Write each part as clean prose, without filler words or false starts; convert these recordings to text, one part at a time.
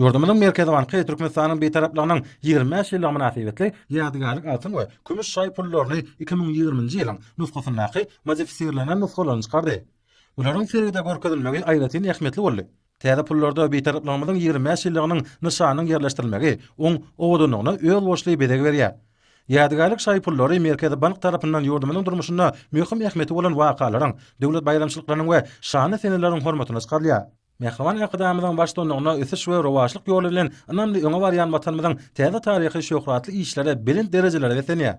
Ýurdumyzyň Merkezi banky Türkmenistanyň Bitaraplygynyň 25 ýyllygy mynasybetli ýadygärlik altyn we kümüş şaý pullaryny 2020-nji ýylyň nusgasyndaky modifisirlenen nusgalaryny çykardy. Bularyň sergide görkezilmegi aýratyn ähmiýetli boldy. Täze pullarda Bitaraplygymyzyň 25 ýyllygynyň nyşanynyň ýerleşdirilmegi oň owadanlygyna özboluşly bezeg berýär. Ýadygärlik şaý pullary Merkezi bank tarapyndan ýurdumyzyň durmuşynda möhüm ähmiýeti bolan wakalaryň, döwlet baýramçylyklarynyň we şanly seneleriň hormatyna çykarylýar. Mähriban Arkadagymyzyň baştutanlygynda ösüş we rowaçlyk ýoly bilen ynamly öňe barýan Watanymyzyň täze taryhy şöhratly işlere belent derejelere beslenýär.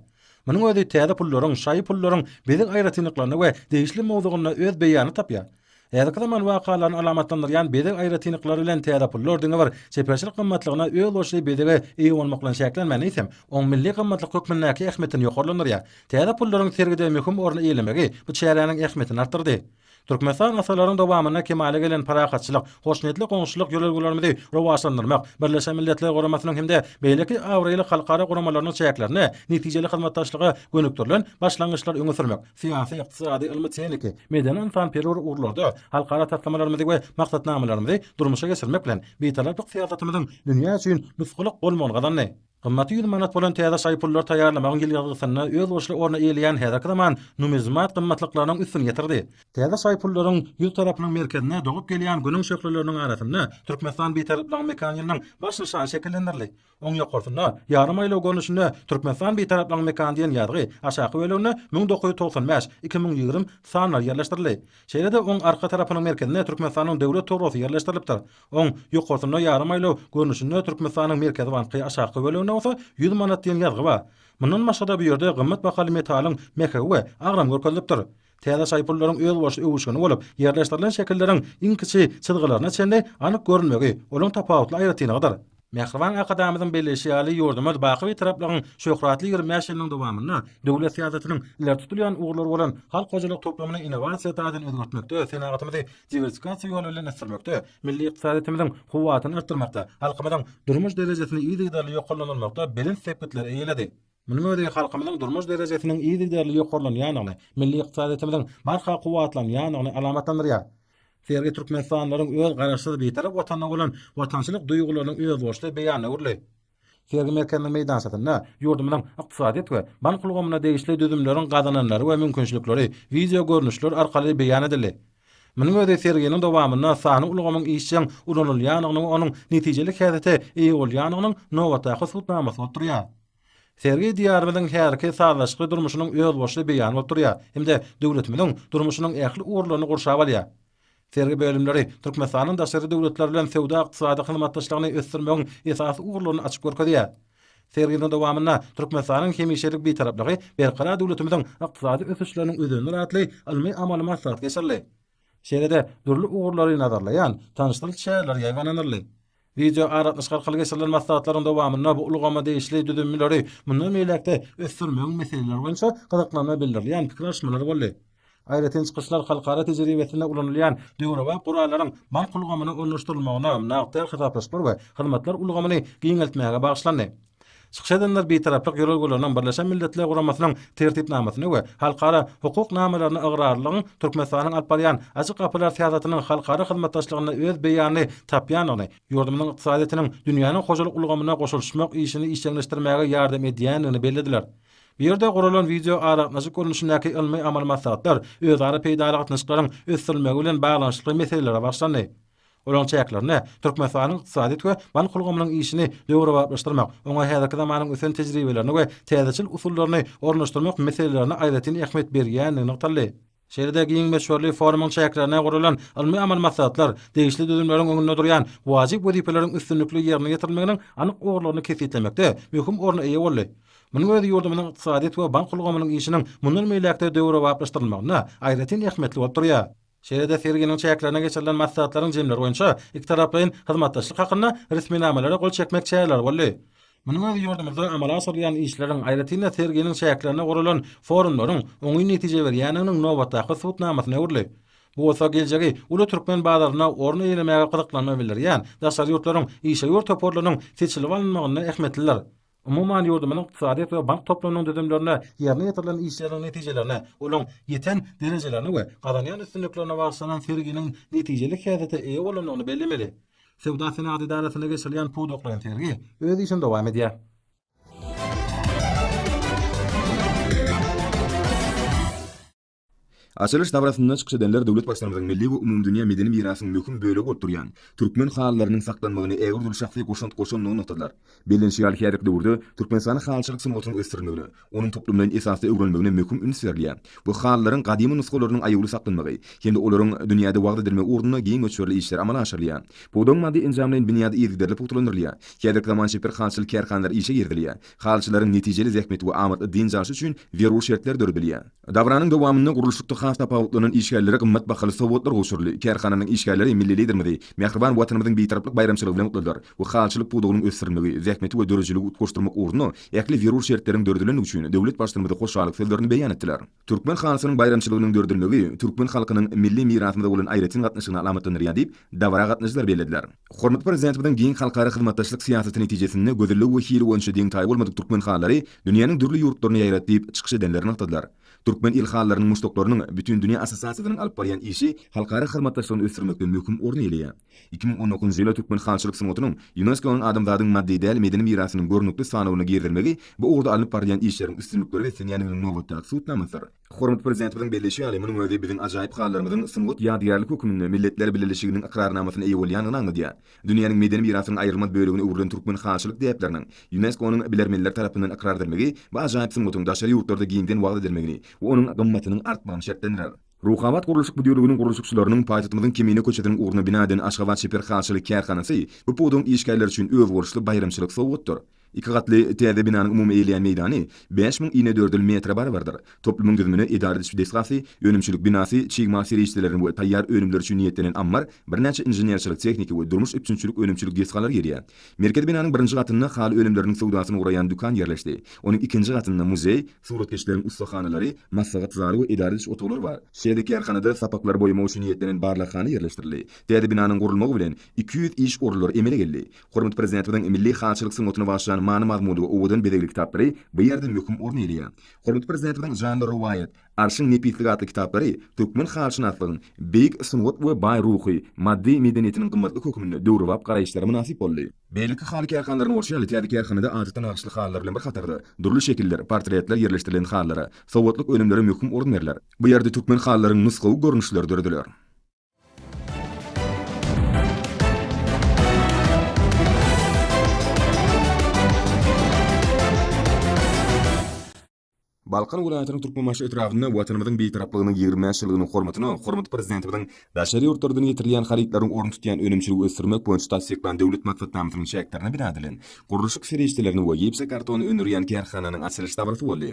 Munuň özi täze pullaryň, şaýy pullaryň bezeg aýratynlyklarynda we degişli mowzugynda öz beýanyny tapýar. Häzirki zaman wakalaryny alamatlandyrýan bezeg aýratynlyklary bilen täze pullar diňe bir çeperçilik gymmatlygyna özboluşly bezege eýe bolmak bilen çäklenmän, eýsem, oň milli gymmatlyk hökmündäki ähmiýetini ýokarlandyrýar. Täze pullaryň sergide möhüm orny eýelemegi bu çäräniň ähmiýetini artdyrdy. Türkmenistan asyrlaryň dowamynda kemala gelen parahatçylyk, hoşniýetli goňşulyk ýörelgelerimizi rowaçlandyrmak, Birleşen Milletler Guramasynyň hem-de beýleki abraýly halkara guramalarynyň çäklerinde netijeli hyzmatdaşlyga gönükdirilen başlangyçlary öňe sürmek, syýasy, ykdysady, ylmy-tehniki, medeni-ynsanperwer ugurlarda halkara taslamalarymyzy we maksatnamalarymyzy durmuşa geçirmek bilen, Bitaraplyk syýasatymyzyň dünýä üçin nusgalyk bolmagyny gazandy. Gymmaty 100 manat bolan täze şaý pullary taýýarlamagyň ýyl ýazgysynda özboluşly orny eýeleýän häzirki zaman numizmat gymmatlyklarynyň üstüni ýetirdi. Täze şaý pullaryň ýüz tarapynyň merkezinde dogup gelýän Günüň şöhleleriniň arasynda Türkmenistan Bitaraplygyň mekany ýylynyň baş nyşany şekillendirildi. Oň ýokarsynda ýarym aýlaw görnüşinde Türkmenistan Bitaraplygyň mekany diýen ýazgy, aşaky böleginde 1995, 2020 sanlary ýerleşdirildi. Şeýle-de oň arka tarapynyň merkezinde Türkmenistanyň Döwlet tugrasy ýerleşdirilipdir. Oň ýokarsynda ýarym aýlaw görnüşinde Türkmenistanyň Merkezi banky, aşaky böleginde bolsa 100 manat diýen ýazgy bar. Mundan başga-da bu ýerde gymmat bahaly metalyň mähegi we agramy görkezilipdir. Täze şaý pullaryň özboluşly öwüşgini bolup, ýerleşdirilen şekilleriň iň kiçi çyzgylaryna çenli anyk görünmegi olaryň tapawutly aýratynlygydyr. Mähriban Arkadagymyzyň belleýşi ýaly, ýurdumyz baky Bitaraplygyň şöhratly 25 ýylynyň dowamynda döwlet syýasatynyň ileri tutulýan ugurlary bolan halk hojalyk toplumyny innowasiýa taýdan özgertmekde, senagatymyzy diwersifikasiýa ýoly bilen ösdürmekde, milli ykdysadyýetimiziň kuwwatyny artdyrmakda, halkymyzyň durmuş derejesini yzygiderli ýokarlandyrmakda belent sepgitleri eýeledi. Munuň özi halkymyzyň durmuş derejesiniň yzygiderli ýokarlanýandygyny, milli ykdysadyýetimiziň barha kuwwatlanýandygyny alamatlandyrýar. Sergi türkmenistanlylaryň öz Garaşsyz, Bitarap Watanyna bolan watançylyk duýgularynyň özboluşly beýanyna öwrüldi. Sergi merkeziniň meýdançasynda ýurdumyzyň ykdysadyýet we bank ulgamyna degişli düzümleriň gazananlary we mümkinçilikleri wideogörnüşler arkaly beýan edildi. Munuň özi serginiň dowamynda sanly ulgamyň işjeň ulanylýandygyny we onuň netijeli häsiýete eýe bolýandygynyň nobatdaky subutnamasy bolup durýar. Sergi Diýarymyzyň häzirki sazlaşykly durmuşynyň özboluşly beýany bolup durýar hem-de döwletimiziň durmuşynyň ähli ugurlaryny gurşap alýar. Sergi bölümleri Türkmenistanyň daşary döwletler bilen söwda-ykdysady hyzmatdaşlygyny ösdürmegiň esasy ugurlaryny açyp görkezýär. Serginiň dowamynda Türkmenistanyň hemişelik Bitaraplygy Berkarar döwletimiziň ykdysady ösüşleriniň özenidir atly ylmy-amaly maslahat geçirildi. Şeýle-de dürli ugurlary nazarlaýan tanyşdyryş çäreleri ýaýbaňlandyryldy. Wideoaragatnaşyk arkaly geçirilen maslahatlaryň dowamynda bu ulgama degişli düzümleri mundan beýläk-de ösdürmegiň meseleleri boýunça gyzyklanma bildirilýän pikir alyşmalar boldy. Aýratyn çykyşlar halkara tejribesinde ulanylýan döwrebap gurallaryň bank ulgamyna ornaşdyrylmagyna, nagt däl hasaplaşyklar we hyzmatlar ulgamyny giňeltmäge bagyşlandy. Çykyş edenler Bitaraplyk ýörelgeleriniň Birleşen Milletler Guramasynyň Tertipnamasyna we halkara hukuk namalaryna ygrarlylygyň Türkmenistanyň alyp barýan Açyk gapylar syýasatynyň halkara hyzmatdaşlygynda öz beýanyny tapýandygyny, ýurdumyzyň ykdysadyýetiniň dünýäniň hojalyk ulgamyna goşulyşmak işini işjeňleşdirmäge ýardam edýändigini bellediler. Bu ýerde guralan wideoaragatnaşyk görnüşindäki ylmy-amaly maslahatlar özara peýdaly gatnaşyklaryň ösdürilmegi bilen baglanyşykly meselelere bagyşlandy. Olaryň çäklerinde Türkmenistanyň ykdysadyýet we bank ulgamynyň işini döwrebaplaşdyrmak, oňa häzirki zamanyň ösen tejribelerini we täzeçil usullaryny ornaşdyrmak meselelerine aýratyn ähmiýet berýändigi nygtaldy. Şeýle-de giň möçberli forumyň çäklerinde guralan ylmy-amaly maslahatlar degişli düzümleriň öňünde durýan wajyp wezipeleriň üstünlikli ýerine ýetirilmeginiň anyk ugurlaryny kesgitlemekde möhüm orna eýe boldy. Munuň özi ýurdumyzyň ykdysadyýet we bank ulgamynyň işiniň mundan beýläk-de döwrebaplaşdyrylmagynda aýratyn ähmiýetli bolup durýar. Şeýle-de serginiň çäklerinde geçirilen maslahatlaryň jemleri boýunça ikitaraplaýyn hyzmatdaşlyk hakynda resminamalara gol çekmek çäreleri boldy. Munuň özi ýurdumyzda amala aşyrylýan işleriň, aýratyn-da serginiň çäklerinde guralan forumlaryň oňyn netije berýändiginiň nobatdaky subutnamasyna öwrüldi. Bu bolsa geljegi uly türkmen bazarynda orun eýelemäge gyzyklanma bildirýän daşary ýurtlaryň işewür toparlarynyň seçilip alynmagynda ähmiýetlidir. Umuman, ýurdumyzyň ykdysadyýet we bank toplumynyň düzümlerinde ýerine ýetirilen işleriň netijelerine, olaryň ýeten derejelerine we gazanýan üstünliklerine bagyşlanan serginiň netijeli häsiýete eýe bolandygyny bellemeli. Söwda-senagat edarasynda geçirilýän pudaklaýyn sergi öz işini dowam edýär. Açylyş dabarasynda çykyş edenler döwlet Baştutanymyzyň milli we umumydünýä medeni mirasyň möhüm bölegi bolup durýan türkmen halylarynyň saklanmagyna ägirt uly şahsy goşant goşandygyny nygtadylar. Bellenişi ýaly, häzirki döwürde Türkmenistanda halyçylyk sungatynyň ösdürilmegine, onuň toplumlaýyn esasda öwrenilmegine möhüm üns berilýär we halylaryň gadymy nusgalarynyň aýawly saklanmagy hem-de olaryň dünýäde wagyz edilmegi ugrunda giň möçberli işler amala aşyrylýar. Pudagyň maddy-enjamlaýyn binýady yzygiderli pugtalandyrylýar. Häzirki zaman çeper halyçylyk kärhanalary işe girizilýär. Halyçylaryň netijeli zähmeti we amatly dynç alşy üçin zerur şertler döredilýär. Dabaranyň dowamynda gurluşykda has tapawutlanan işgärlere gymmat bahaly sowgatlar gowşuryldy. Kärhananyň işgärleri milli Liderimizi mähriban Watanymyzyň Bitaraplyk baýramçylygy bilen gutladylar we halyçylyk pudagynyň ösdürilmegi, zähmeti we döredijiligi utgaşdyrmak ugrunda ähli zerur şertleriň döredilendigi üçin döwlet Baştutanymyza hoşallyk sözlerini beýan etdiler. Türkmen halysynyň baýramçylygynyň döredilmegi türkmen halkynyň milli mirasymyza bolan aýratyn gatnaşygyny alamatlandyrýar diýip, dabara gatnaşyjylar bellediler. Hormatly Prezidentimiziň giň halkara hyzmatdaşlyk syýasaty netijesinde gözelligi we hili boýunça deň-taýy bolmadyk türkmen halylary dünýäniň dürli ýurtlaryna ýaýrady diýip, çykyş edenler nygtadylar. Türkmen il halylarynyň muşdaklarynyň Bütindünýä assosiasiýasynyň alyp barýan işi halkara hyzmatdaşlygyny ösdürmekde möhüm orun eýeleýär. 2019-njy ýylda türkmen halyçylyk sungatynyň ÝUNESKO-nyň adamzadyň maddy däl medeni mirasynyň görnükli sanawyna girizilmegi bu ugurda alnyp barylýan işleriň üstünliklere beslenýändiginiň nobatdaky subutnamasydyr. Hormatly Prezidentimiziň belleýşi ýaly, munuň özi biziň ajaýyp halylarymyzyň sungat ýadygärligi hökmünde Milletler Bileleşiginiň ykrarnamasyna eýe bolýandygyny aňladýar. Dünýäniň medeni mirasynyň aýrylmaz bölegine öwrülen türkmen halyçylyk däpleriniň ÝUNESKO-nyň bilermenleri tarapyndan ykrar edilmegi bu ajaýyp sungatyň daşary ýurtlarda giňden wagyz edilmegini we onuň gymmatynyň artmagyny şertlendirer. Ruhabat gurluşyk müdirliginiň gurluşykçylarynyň paýtagtymyzyň Kemine köçesiniň ugrunda bina eden Aşgabat çeper halyçylyk kärhanasy bu pudagyň işgärleri üçin özboluşly baýramçylyk sowgatdyr. Iki gatly täze binanyň umumy eýeleýän meýdany 5000 inedördül metre barabardyr. Toplumyň düzümine edara ediş desgasy, önümçilik binasy, çig mal serişdelerini we taýýar önümler üçin niýetlenen ammar, birnäçe inženerçilik-tehniki we durmuş üpjünçilik önümçilik desgalary girýär. Merkezi binanyň birinji gatynda haly önümleriniň söwdasyny guraýan dükan ýerleşdi. Onuň ikinji gatynda muzeý, suratkeşleriň ussahanalary, maslahat zaly we edara ediş otaglary bar. Şeýle kärhanada sapaklary boýamak üçin niýetlenen barlaghana ýerleşdirildi. Täze binanyň gurulmagy bilen 200 iş orunlary emele geldi. Hormatly Prezidentimiziň milli halyçylyk sungatyna bagyşlan many-mazmunly we owadan bezegli kitaplary bu ýerde möhüm orun eýeleýär. Hormatly Prezidentimiziň Janly rowaýat, Arşyň nepisligi atly kitaplary türkmen halyşynaslygyň beýik sungat we baý ruhy, maddy medeniýetiniň gymmatlyk hökmünde döwrebap garaýyşlara mynasyp boldy. Beýleki haly kärhanalarynda bolşy ýaly, täze kärhanada adaty nagyşly halylar bilen bir hatarda, dürli şekiller, portretler ýerleşdirilen halylara, sowgatlyk önümlere möhüm orun berler. Bu ýerde türkmen halylaryň nusgawy görnüşleri dörediler. Balkan welaýatynyň Türkmenbaşy etrabynda Watanymyzyň Bitaraplygynyň 25 ýyllygynyň hormatyna hormatly Prezidentimiziň daşary ýurtlardan getirilýän harytlaryň ornuny tutýan önümçiligi ösdürmek boýunça tassyklan Döwlet maksatnamasynyň çäklerinde bina edilen gurluşyk serişdelerini we gipsokartony öndürýän kärhananyň açylyş dabarasy boldy.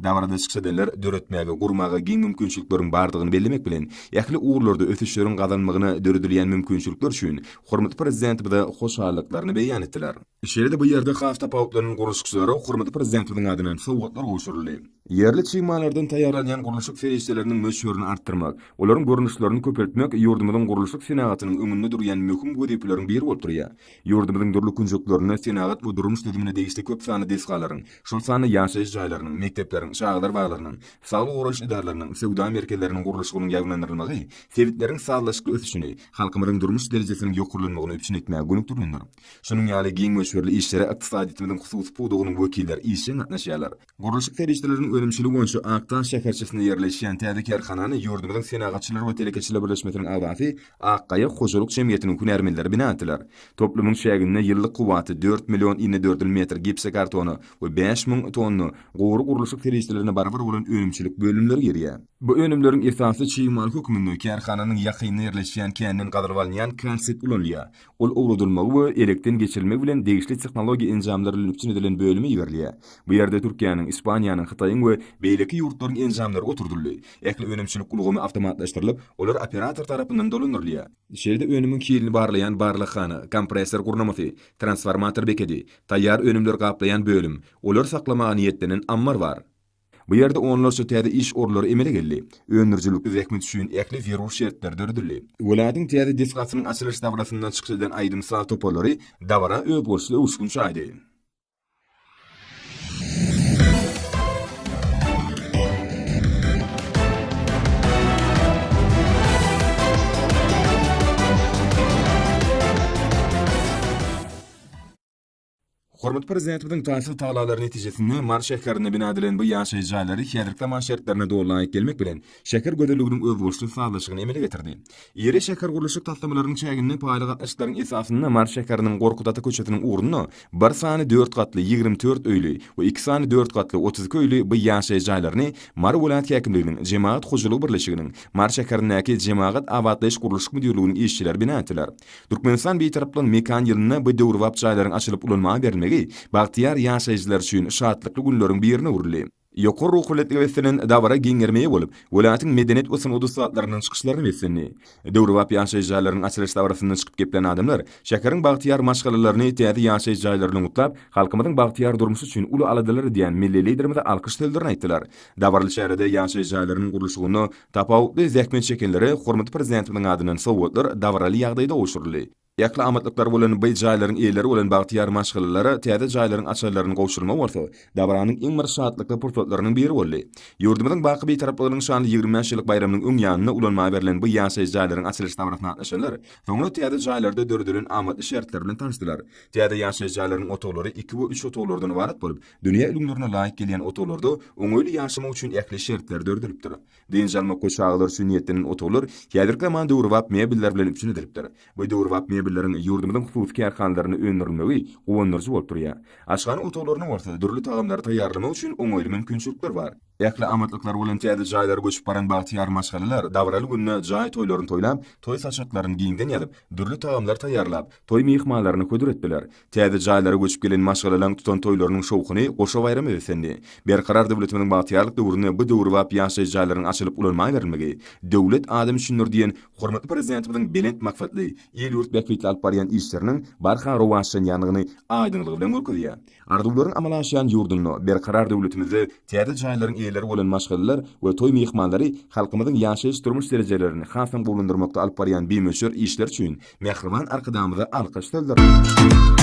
Dabarada çykyş edenler döretmäge, gurmaga giň mümkinçilikleriň bardygyny bellemek bilen, ähli ugurlarda ösüşleriň gazanmagyna döredilýän mümkinçilikler üçin hormatly Prezidentimize hoşallyklaryny beýan etdiler. Şeýle-de bu ýerde has tapawutlanan gurluşykçylara hormatly Prezidentimiziň adyndan sowgatlar gowşuryldy. Ýerli çig mallardan taýýarlanýan gurluşyk serişdeleriniň möçberini artdyrmak, olaryň görnüşlerini köpeltmek ýurdumyzyň gurluşyk senagatynyň öňünde durýan möhüm wezipeleriň biri bolup durýar. Ýurdumyzyň dürli künjeklerinde senagat we durmuş düzümine degişli köp sanly desgalaryň, şol sanda ýaşaýyş jaýlarynyň, mekdepleriň, çagalar baglarynyň, saglygy goraýyş edaralarynyň, söwda merkezleriniň gurluşygynyň ýaýbaňlandyrylmagy sebitleriň sazlaşykly ösüşini, halkymyzyň durmuş derejesiniň ýokarlanmagyny üpjün etmäge gönükdirilendir. Şunuň ýaly giň möçberli işlere ykdysadyýetimiziň hususy pudagynyň wekilleri işjeň gatnaşýarlar. Gurluşyk serişdeleriniň önümçiligi boýunça Akdaş şäherçesinde ýerleşýän täze kärhanany ýurdumyzyň Senagatçylar we telekeçiler birleşmesiniň agzasy Akgaýa hojalyk jemgyýetiniň hünärmenleri bina etdiler. Toplumyň çäginde ýyllyk kuwwaty dört million inedördül metr gipsokartona we 5000 tonna gury gurluşyk serişdelerine barabar bolan önümçilik bölümleri girýär. Bu önümleriň esasy çig maly hökmünde kärhananyň ýakynda ýerleşýän känden gazylyp alynýan kalsit ulanylýar. Ol owradylmagy we elekden geçirilmegi bilen degişli tehnologiýa enjamlary bilen üpjün edilen bölüme iberilýär. Bu ýerde Türkiýäniň, Ispaniýanyň, Hytaýyň we beýleki ýurtlaryň enjamlary oturdyldy. Ähli önümçilik ulgamy awtomatlaşdyrylyp, olar operator tarapyndan dolandyrylýar. Şeýle-de önümiň hilini barlaýan barlaghana, kompressor gurnamasy, transformator bekedi, taýýar önümleri gaplaýan bölüm, olary saklamaga niýetlenen ammar bar. Bu ýerde onlarça täze iş orunlary emele geldi. Öndürijilikli zähmet üçin ähli zerur şertler döredildi. Welaýatyň täze desgasynyň açylyş dabarasynda çykyş eden aýdym-saz toparlary dabara özboluşly öwüşgin çaýdy. Hormatly Prezidentimiziň taýsyz tagallalary netijesinde Mary şäherinde bina edilen bu ýaşaýyş jaýlary häzirki zaman şertlerine doly laýyk gelmek bilen, şäher gözelliginiň özboluşly sazlaşygyny emele getirdi. Iri şähergurluşyk taslamalarynyň çäginde paýly gatnaşyklaryň esasynda Mary şäheriniň Gorkut ata köçesiniň ugrunda bir sany dört gatly 24 öýli we iki sany dört gatly 32 öýli bu ýaşaýyş jaýlaryny Mary welaýat häkimliginiň Jemagat hojalygy birleşiginiň Mary şäherindäki Jemagat abatlaýyş gurluşyk müdirliginiň işçileri bina etdiler. Türkmenistan Bitaraplygyň mekan ýylynda bu döwrebap jaýlaryň açylyp ulanmaga berilmegi bagtyýar ýaşaýjylar üçin şatlykly günleriň birine öwrüldi. Ýokary ruhubelentlige beslenen dabara giň gerime eýe bolup, welaýatyň medeniýet we sungat ussatlarynyň çykyşlaryna beslendi. Döwrebap ýaşaýyş jaýlarynyň açylyş dabarasynda çykyp geplän adamlar şäheriň bagtyýar maşgalalaryny täze ýaşaýyş jaýlary bilen gutlap, halkymyzyň bagtyýar durmuşy üçin uly aladalar edýän milli Liderimize alkyş sözlerini aýtdylar. Dabaraly çärede ýaşaýyş jaýlarynyň gurluşygynda tapawutly zähmet çekenlere hormatly Prezidentimiziň adyndan sowgatlar dabaraly ýagdaýda gowşuryldy. Ähli amatlyklary bolan by jaýlaryň eýeleri bolan bagtyýar maşgalalara täze jaýlaryň açarlaryny gowşurmak bolsa, dabaranyň iň bir şatlykly pursatlarynyň biri boldy. Ýurdumyzyň baky Bitaraplygynyň şanly 25 ýyllyk baýramynyň öň ýanynda ulanmaga berlen bu ýaşaýyş jaýlaryň açylyş dabarasyna gatnaşanlar soňra täze jaýlarda döredilen amatly şertler bilen tanyşdylar. Täze ýaşaýyş jaýlarynyň otaglary iki we üç otaglardan ybarat bolup, dünýä ülňülerine laýyk gelýän otaglarda oňaýly ýaşamak üçin ähli şertler döredilipdir. Dynç almak we çagalar üçin niýetlenen otaglar häzirki zaman döwrebap mebeller bilen üpjün edilipdir. Bu döwrebap mebelleriň ýurdumyzyň hususy kärhanalarynda öndürilmegi guwandyryjy bolup durýar. Aşhana otaglarynda bolsa dürli tagamlary taýýarlamak üçin oňaýly mümkinçilikler bar. Ähli amatlyklary bolan täze jaýlara göçüp baran bagtyýar maşgalalar dabaraly günde jaý toýlaryny toýlap, toý saçaklaryny giňden ýazyp, dürli tagamlar taýýarlap, toý myhmanlaryna hödür etdiler. Täze jaýlara göçüp gelen maşgalalaryň tutan toýlarynyň şowhuny goşa baýrama beslendi. Berkarar döwletimiziň bagtyýarlyk döwründe bu döwrebap ýaşaýyş jaýlarynyň açylyp ulanmaga berilmegi Döwlet adam üçindir diýen hormatly Prezidentimiziň belent maksatly, il-ýurt bähbitli alyp barýan işleriniň barha rowaçlanýandygyny aýdyňlygy bilen görkezýär. Arzuwlaryň amala aşýan ýurdunda, Berkarar döwletimizde täze jaýlaryň eýeleri bolan maşgalalar we toý myhmanlary halkymyzyň ýaşaýyş-durmuş derejelerini hasam gowulandyrmakda alyp barýan bimöçber işleri üçin mähriban Arkadagymyza alkyş sözlerini.